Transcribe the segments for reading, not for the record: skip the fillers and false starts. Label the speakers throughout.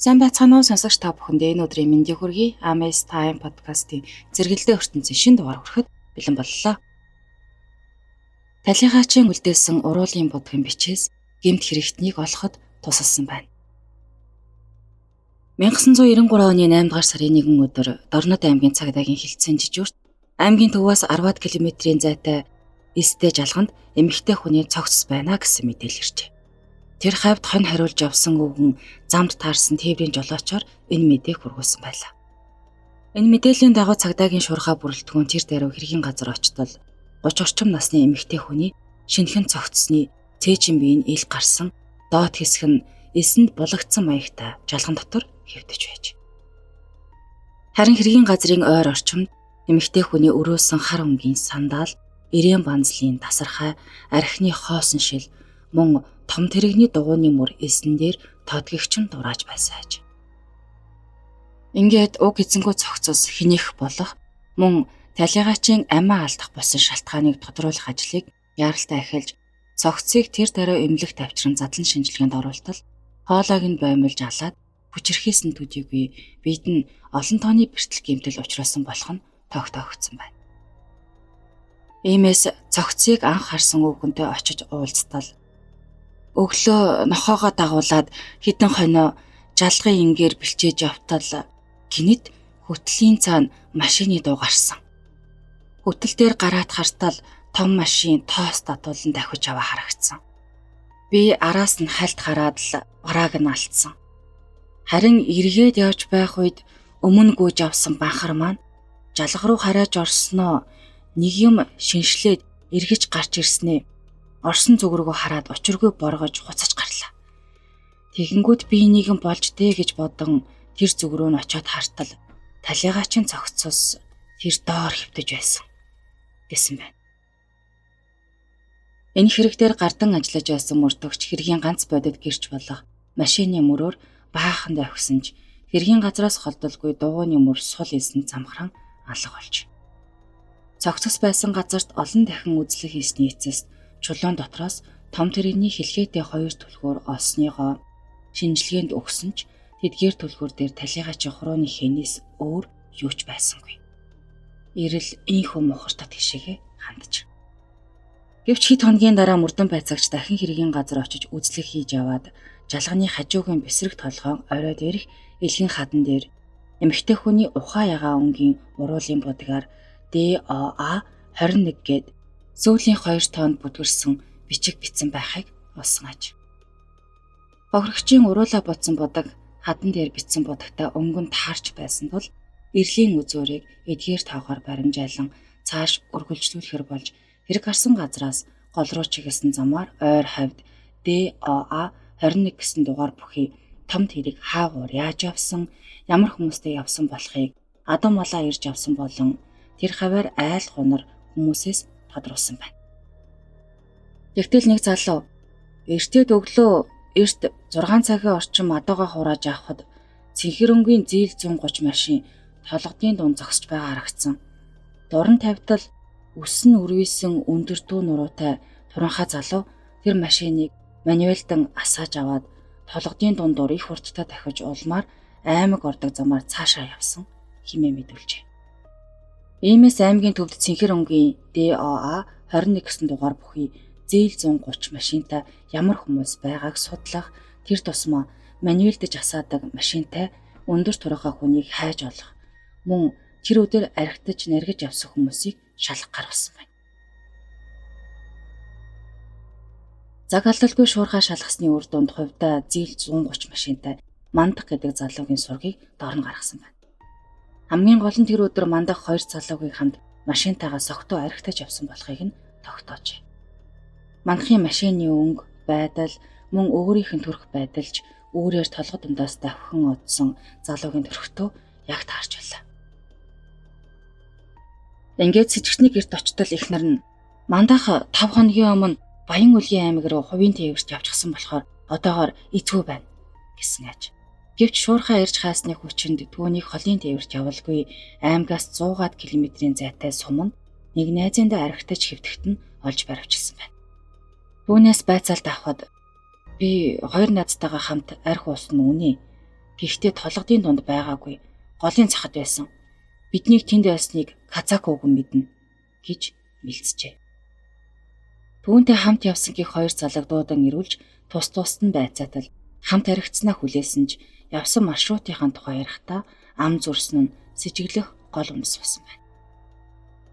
Speaker 1: Сайн байцгаана уу сонсогч та бүхэндээ энэ өдрийн мэндийг хүргэе. Amaze Time podcast-ийн зэрэгэлдээ ертөнцийн шинэ дугаар хүрэхэд бэлэн боллоо. Талийгаачин үлдээсэн уруулын будгийн бичээс гэмт хэрэгтнийг олоход тусалсан байна. 1993 оны 8 дугаар сарын 1 өдөр Дорнод аймгийн цагдаагийн хилцэн жижүүрт аймгийн төвөөс 10 км-ийн зайтай элстэй жалганд эмэгтэй хүний цогцс байна гэсэн мэдээлэл иржээ. Тэр хавьд хонь хариулж явсан өвгөн замд таарсан тээврийн жолоочоор энэ мэдээг хүргүүлсэн байлаа. Энэ мэдээллийн дагуу цагдаагийн шуурхай бүрэлдэхүүн тэр даруй хэргийн газар очтол 30 орчим насны эмэгтэй хүний шинэхэн цогцсны цээжин бие нь ил гарсан доод хэсэг нь элсэнд булагдсан маягтай жалган дотор хэвтэж байж. Харин хэргийн газрын ойр орчимд эмэгтэй хүний өрөөсөн хар өнгийн сандал, эрээн банзлын тасархай, архины хоосон шил мөн том тэрэгний дугуйны мөр элсэн дээр тодгигчин дурааж байсан аж. Ингээд уг эзэнгүү цогцос хэнийх болох мөн талийгаачийн амиа алдах болсон шалтгааныг тодруулах ажлыг яаралтай эхэлж цогцсыг тэр даруй эмнэлэгт авчран задлан шинжилгээнд оруултал хоолойг нь боомлж алаад хүчирхийлсэн төдийгүй бид нь олон тооны бэртэл гэмтэл учруулсан болох нь тогтоогдсон байна. Иймээс цогцсыг анх харсан өвгөнтэй очиж уулзтал өглөө нохоогоо дагуулад хідэн хойноо жалгын ингээр бэлчээж явтал гинэт хөтлийн цаана машины дуу гарсан. Хөтөл дээр гараад хартал том машин тоос татуулан давхиж аваа харагдсан. Би араас нь хальт хараад л барааг нь алдсан. Харин эргээд явж байх үед өмнө гүйж авсан банхар маань жалга руу харааж орсноо нэг юм шиншлээд эргэж гарч ирснээ орсон зүг рүүгээ хараад учиргүй боргож хуцаж гарлаа. Тэгэнгүүт би нэгэн болж дээ гэж бодон тэр зүг рүү нь очиод хартал талийгаачин цогцос тэр доор хэвтэж байсан гэсэн байна. Энэ хэрэг дээр гардан ажиллаж байсан мөрдөгч хэргийн ганц бодит гэрч болох машины мөрөөр баахан давхисан ч хэргийн газраас холдолгүй дугуйны мөр сул элсэнд замхран алга болж. Цогцос байсан газарт олон дахин үзлэг хийсний эцэст чулуун дотроос том тэрэгний хэлхээтэй хоёр түлхүүр олсныгоо шинжилгээнд өгсөн ч тэдгээр түлхүүр дээр талийгаачин хурууны хэнээс өөр юу ч байсангүй. Ирэл инхүү мухартаа тийшээгээ хандж. Гэвч хэд хоногийн дараа мөрдөн байцаагч дахин хэргийн газар очиж үзлэг хийж яваад жалганы хажуугийн бэсрэг толгоон орой дээрх элгэн хадан дээр эмэгтэй хүний ухаа ягаан өнгийн уруулын будгаар DOA 21 гээд сүүлийн 2 тоонд бүдгэрсэн бичиг бичсэн байхыг олсон аж. Бохирогчийн уруулаа бодсон будаг хадан дээр бичсэн будагтай өнгөн таарч байсан тул эрлийн үзүүрийг эдгээр тоогоор баримжаалан цааш үргэлжлүүлэхэр болж хэрэг гарсан газраас гол руу чиглэсэн замаар ойр хавьд DOA 21 гэсэн дугаар бүхий том тэрэг хаагуур яаж явсан, ямар хүмүүстэй явсан болохыг адам малаа ирж явсан болон тэр хаваар айл хунар хүмүүсээс тодруулсан байна. Тэгтэл нэг залуу эртээд өглөө эрт 6 цагийн орчим мадуугаа хурааж авахад цэнхэр өнгийн зээл 130 машин толгодын дунд зогсож байгаа харагдсан. Дуран тавьтал үс нь үрвийсэн өндөр дүү нуруутай туранхай залуу тэр машиныг мануэлдан асааж аваад толгодын дундуур их хурдтай дахиж улмаар аймаг ордог замаар цаашаа явсан хэмээн мэдүүлжээ. Иймээс аймгийн төвд цэнхэр өнгийн DOA 21 гэсэн дугаар бүхий зээл 130 машинтай ямар хүмүүс байгааг судлах, тэр тусмаа мануэлдэж асаадаг машинтай өндөр туранхай хүнийг хайж олох, мөн тэр өдөр архитаж наргиж явсан хүмүүсийг шалах гаргасан байна. Цаг алдалгүй шуурхай шалгасны үр дүнд хувьдаа зээл 130 машинтай Мандах гэдэг залуугийн сургийг доор нь гаргасан байна. Хамгийн гол нь тэр өдөр Мандах хоёр залуугийн хамт машинтайгаа согтуу архитаж явсан болохыг нь тогтоожээ. Мандахын машины өнгө, байдал, мөн өөрийнх нь төрх байдалж үүрээр толгой дундаас давхин одсон залуугийн төрхтөө яг таарч байлаа. Ингээд сэжигчний гэрт очтол эхнэр нь Мандах 5 хоногийн өмнө Баян-Үлгийн аймаг руу хувийн тээвэрт явчихсан болохоор одоогоор эцгүй байна гэсэн аж. Гэвч шуурхай ирж хаасны хүчинд түүнийг холын тээвэрт явуулгүй аймгаас 100 км-ийн зайтай суманд нэг найзындаа архитаж хэвтэхт нь олж баривчилсан байна. Түүнээс байцаалт авахад би хоёр наазтайгаа хамт арх уусан үнэ Гэхдээ толгодын дунд байгаагүй. Голын цахад байсан. Биднийг тэнд байсныг Казак өвгөн мэднэ гэж мэлцжээ. Түүнтэй хамт явсан гих хоёр залаг дуудан ирүүлж тус тусад нь байцаатал хамт харигдсанаа хүлээсэн ч явсан маршрутынхаа тухай ярихдаа ам зурсан нь сэжиглэх гол үндэс болсон байна.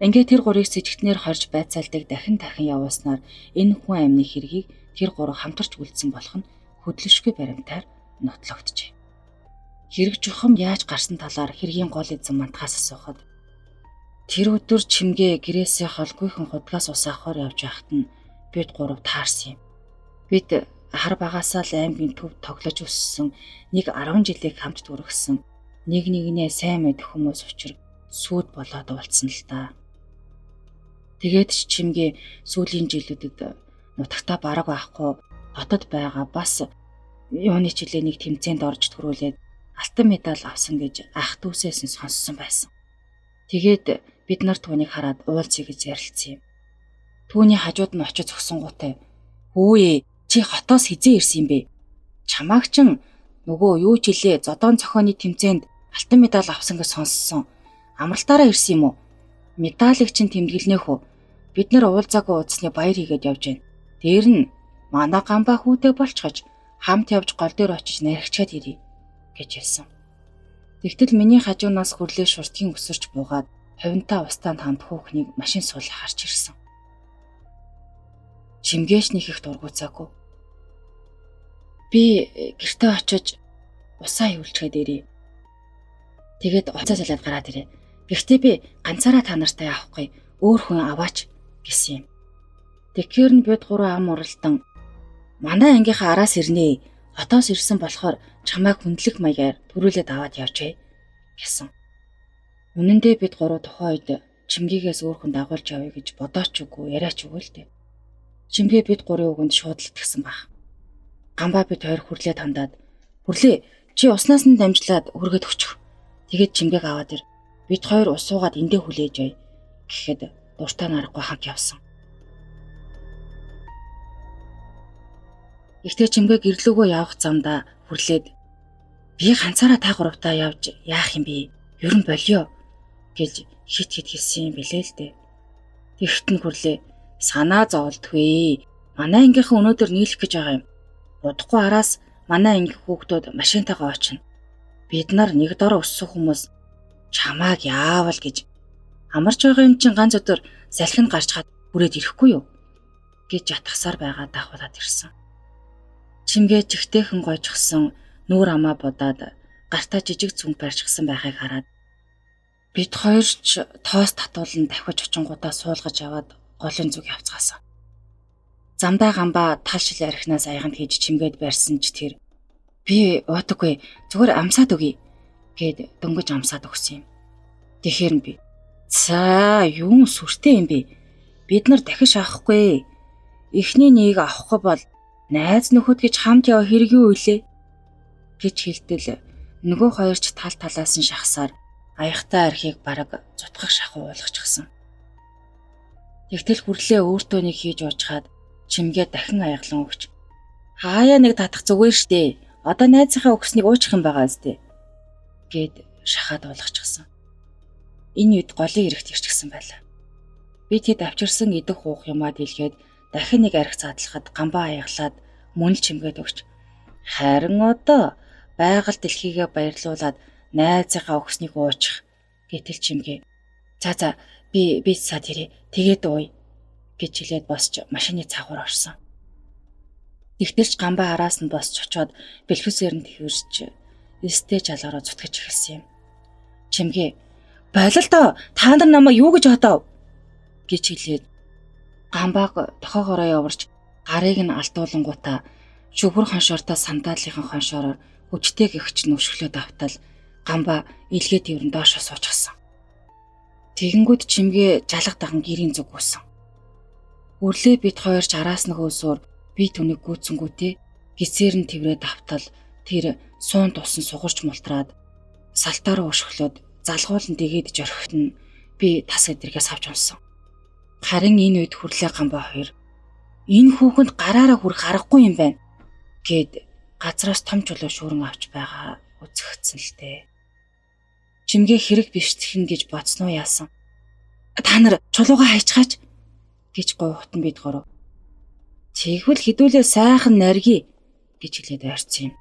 Speaker 1: Ингээд тэр гурыг сэжигтнээр хорж байцаалдаг дахин дахин явуулснаар энэ хүн амны хэргийг тэр гурав хамтарч үлдсэн болох нь хөдлөшгүй баримтаар нотлогджээ. Хэрэг чухам яаж гарсан талаар хэргийн гол эзэн мантахаас асуухад тэр өдөр чимгээ гэрээсээ холгүйхэн худгаас ус авахар явж байхад нь бид гурав таарсан юм. Бид хар багасаа л аймгийн төв тоглож өссөн нэг 10 жилийг хамт түргэсэн нэг нэгнээ сайн мэдэх хүмүүс учир сүйд болоод уулзсан л та. Тэгээд ч чимгээ сүүлийн жилүүдэд нутагта бараг байхгүй хотод байгаа бас юуны чилээ нэг тэмцээнд орж төрүүлээд алтан медаль авсан гэж ах дүүсээс нь сонссон байсан. Тэгээд бид нар түүнийг хараад уулзъя гэж ярилцсан юм. Түүний хажууд нь очиж зогсонгуутай "Хөөе, чи хотоос хизээ ирсэн юм бэ? Чамааг чин нөгөө юу ч илээ зодоон цохооны тэмцээнд алтан медаль авсан гэж сонссон. Амралтаараа ирсэн юм уу? Медалийг чин тэмдэглэнэ хөө. Бид нар уулзаагүй уулзсны баяр хийгээд явж байна. Дээр нь манай гамбаа хүүтэй болчихож хамт явж гол дээр очиж наригчаад ирье" гэж хэлсэн. Тэгтэл миний хажуунаас хүрлээ шуртгийн өсөрч буугаад хувинтаа устаанд хамт хүүхнийг машин суулаа харж ирсэн. Чимгээш нэг их дургуцаагүй. Би гэртээ очиж усаа хөвлчгээд ирье. Тэгээд уцаа салаад гараад ирээ. Гэхдээ би ганцаараа та нартай явахгүй, өөр хүн аваач гэсэн юм. Тэгэхээр нь бид гурван ам уралдан манай ангийнхаа араас ирнэ. Хотоос ирсэн болохоор чамайг хүндлэх маягаар төрүүлээд аваад явжээ гэсэн. Үнэн дээр бид гурав тухайн үед чимгийгээс өөр хүн дагуулж явъя гэж бодооч үгүй, яриач үгүй л дээ. Чимгээ бид гурийн үгэнд шууд л тэгсэн баг. Гамбаа бид хоёр хүрлээ тандаад "Хүрлээ, чи уснаас нь дамжлаад хүргээд өчөх. Тэгээд чимгээг аваад ир. Бид хоёр ус суугаад эндээ хүлээж бай" гэхэд дуртай нарахгүй хамт явсан. Гэхдээ чимгээ гэрлүүгөө явах замдаа хүрлээд "Би ганцаараа та гуравтаа явж яах юм бэ? Ер нь болио" гэж хит хит хэлсэн юм билээ л дээ. Тэгт нь хүрлээ "Санаа зовлдгүй. Манай ангийнхан өнөөдөр нийлэх гэж байгаа юм. Удахгүй араас манай ангийн хүүхдүүд машинтайгаа очино. Бид нар нэг дор өссөн хүмүүс чамааг яавал гэж амарч байгаа юм чинь ганц өдөр салхинд гарч хад хүрээд ирэхгүй юу" гэж ятгасаар байгаа дагуулад ирсэн. Чимгээ чигтээхэн гойжчихсан нүүр амаа будаад гартаа жижиг зүнг барьчихсан байхыг хараад бид хоёр ч тоос татуулан давхиж очингуудаа суулгаж аваад голын зүг явцгаасан. Замдаа гамбаа тал шил архинаас аяганд хийж чимгээд барьсан ч тэр "Би уудаггүй, зүгээр амсаад өгье" гэд дөнгөж амсаад өгсөн юм. Тэгэхээр нь би "За, юун сүртэй юм бэ? Бид нар дахиж авахгүй. Эхний нэг авахгүй бол найз нөхөд гэж хамт яваа хэрэг юу илээ" гэж хэлтэл нөгөө хоёр ч тал талаас нь шахсаар аягтай архийг бараг зутгах шахуу уулгачихсан. Тэгтэл хүрлээ өөртөө нэг хийж уучхаад чимгээ дахин аяглан өгч "Хаяа нэг татах зүгээр штэ. Одоо найзынхаа өгснийг уучих юм байгаа зү" гэд шахаад уулгачихсан. Энэ үед голын эрэгт ирчихсэн байлаа. Би тэд авчирсан идэх уух юмаа дийлгээд дахин нэг арх задлахад гамбаа аяглаад мөн л чимгээд өгч "Харин одоо байгаль дэлхийгээ баярлуулад найзынхаа өгснийг уучих" гэтэл чимгээ "За за, би сад ирээ. Тэгээд ууя" гэж хэлээд босч машины цаагуур орсон. Тэгтэл ч гамбаа араас нь босч очоод бэлхэсээр нь тэрч эстэй жалгараа зүтгэж эхэлсэн юм. Чимгээ "Бололтоо, та нар намайг юу гэж бодов?" гэж хэлээд гамбааг тохоогоороо яварч гарыг нь алдуулангуудаа шүгэр хоншоортой сандаалынхан хоншоороор хүчтэй гихч нүшглөөд автал гамбаа илгээ тэрэн доошо суучихсан. Тэгэнгүүт чимгээ жалга даган гэрийн зүг гүйсэн. Үрлээ бид хоёр ч араас нь хөөсөөр би түүнийг гүйцэнгүүтээ гисээр нь тэрврээд автал тэр суун тусан сугарч мултраад салтаараа өшөглөөд залгуулн дэгээд жорхот нь би тас эдэргээс авч унсан. Харин энэ үед хүрлээ гамбаа хоёр "Энэ хүүхэнд гараараа хүрэх аргагүй юм байна" гэд газраас том чулуу шүүрэн авч байгаа үзэгдсэн л дээ. Чимгээ хэрэг биштгэн гэж бодсноо яасан. Та нар чулуугаа хайчхаач гэж гуйхтан бид гурав. Тэгвэл хэдүүлээ сайхан наргий гэж хэлээд ойрцсон юм.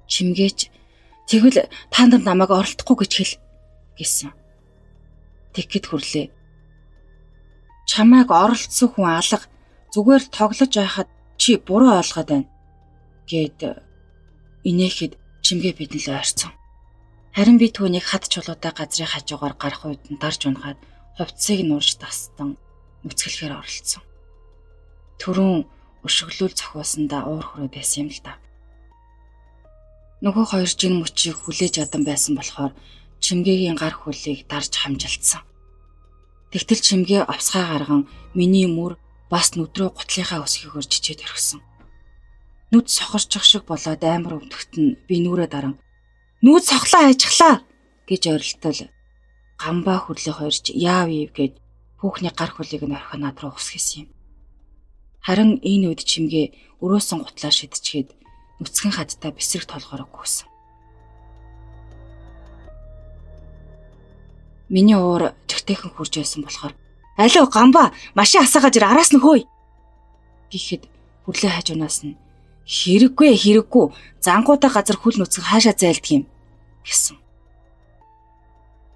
Speaker 1: Чимгээч тэгвэл та нар намайг оролдохгүй гэж хэл гэсэн. Тэгэхэд хүрлээ. Чамайг оролцсон хүн алга, зүгээр тоглож байхад чи буруу ойлгоод байна гэд инээхэд чимгээ бидэн л ойрцсон. Харин би түүнийг хад чулуутай газрын хажуугаар гарах үед нь дарж унгаад хувцсыг нурж дастан нүцгэлэхээр оролцсон. Түрүүн өшөглөл зохиулсандаа уур хүрээд байсан юм л да. Нөгөө хоёр жин мөчийг хүлээж адан байсан болохоор чимгээгийн гар хөлийг дарж хамжилтсан. Тэгтэл чимгээ овсгай гарган миний мөр бас нүдрөө гутлынхаа өсгийгөөр чичээд орхисон. Нүд сохорчих шиг болоод амар өвдөгт нь би нүрээ даран "Нүд сохлоо хайчихлаа" гэж орилтол гамбаа хөрлөө хоёрч яав ив гэд хүүхний гар хөлийг нь орхио над руу усгисэн юм. Харин энэ үед чимгээ өрөөсөн гутлаа шидчихээд нүцгэн хадтай бэсрэг толгоороо гүйсэн. Миний уур чигтэйхэн хурж байсан болохоор "Алио гамбаа, машин асаагаад ир, араас нь хөөе" гэхэд хүрлээ хажуунаас нь "Хэрэггүй хэрэггүй, зангуудаа газар хүл нүцгэн хаашаа зайлдг юм" гэсэн.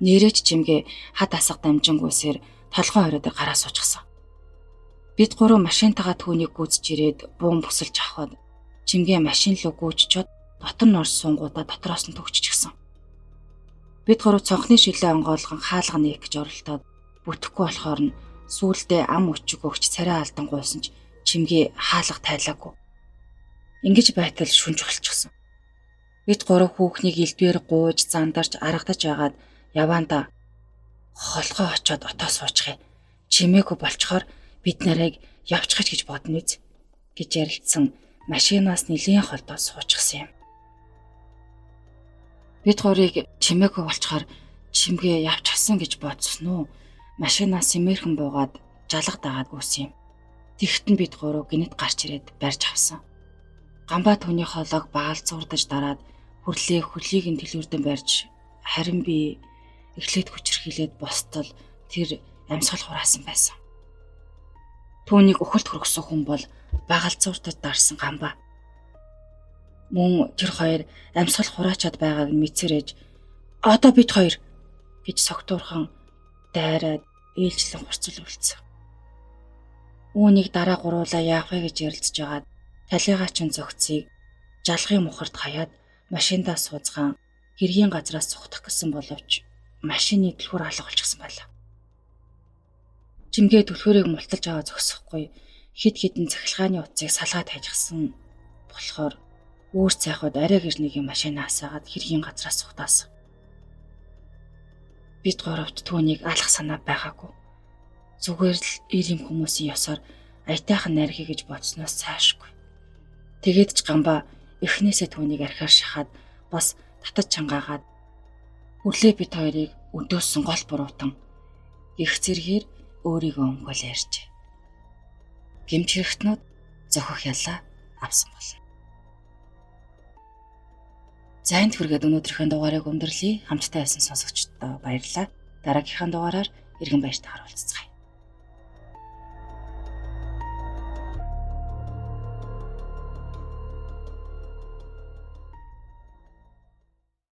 Speaker 1: Нэрэж чимгээ хад асга дамжингуусээр толгой хорой дээр гараа суучихсан. Бид гурав машинтайгаа түүнийг гүйцэж ирээд буун бусалж авахад чимгээ машин руу гүйччихэд дотор нь орж суунгуудаа дотроос нь төгччихсэн. Бид гурав цонхны шилээ онгойлгон хаалга нээх гэж оролдоод бүтэхгүй болохоор нь сүүлдээ ам өчиг өгч царай алдан гуйсан ч чимгээ хаалга тайлаагүй. Ингэж байтал шүнж болчихсон. Бид гурав хүүхнийг элдвээр гууж зандарч аргадаж байгаад яваанда холгоо очоод отоо суучихъя. Чимээгүй болчхоор бид нарыг явчихаж гэж бодно үз гэж ярилцсан машинаас нэлийн холдоо суучихсан юм. Бид гурыг чимээгүй болчхоор чимгээ явчихсан гэж бодсон уу? Машинаас сэмэрхэн буугаад жалга дагаад гүйсэн юм. Тэгтэн бид гурав гинэт гарч ирээд барьж авсан. Гамбаа түүний хоолойг баалцуурдаж дараад хүрлээ хөлийг нь төлөөрдөн барьж, харин би эхлээд хүчрхийлээд бостол тэр амьсгал хураасан байсан. Түүнийг өхөлт хөргсөн хүн бол багалцууртад дарсан гамбаа. Мөн тэр хоёр амьсгал хураачаад байгааг нь мэдсэрэж одоо бид хоёр гэж согтуурхан дайраад ээлжлэн хурцл үлдсэн. Үүнийг дараа гуруулаа яах вэ гэж ярилцж байгаад талигаа чин зөгцийг жалгын мухарт хаяад машиндаа сууцгаан хэргийн газраас цухтах гэсэн боловч машины түлхүүр алга болчихсон байлаа. Чимгээ түлхүүрийг мулталж аваа зогсохгүй хэд хэдэн цахилгааны утсыг салгаад хайжсан болохоор үүр цайхад арай гэр нэг юм машин асаагаад хэргийн газраас цухтаасан. Бид гуравт түүнийг алах санаа байгаагүй. Зүгээр л ир юм хүмүүсийн ёсоор аятайхан нархий гэж бодсноос цаашгүй. Тэгээд ч гамбаа эхнээсээ түүнийг архиар шахаад бас татаж чангаагаад хүрлээ бид хоёрыг өдөөсөн гол буруутан их зэргээр өөрийгөө өмгөөл ярьжээ. Гэмч хэрэгтнүүд зохих ялаа авсан болно. За энд хүргээд өнөөдрийнхөө дугаарыг өндөрлөе. Хамтдаа байсан сонсогчдод баярлалаа. Дараагийнхаа дугаараар иргэн баяртайгаар уулзцгаая.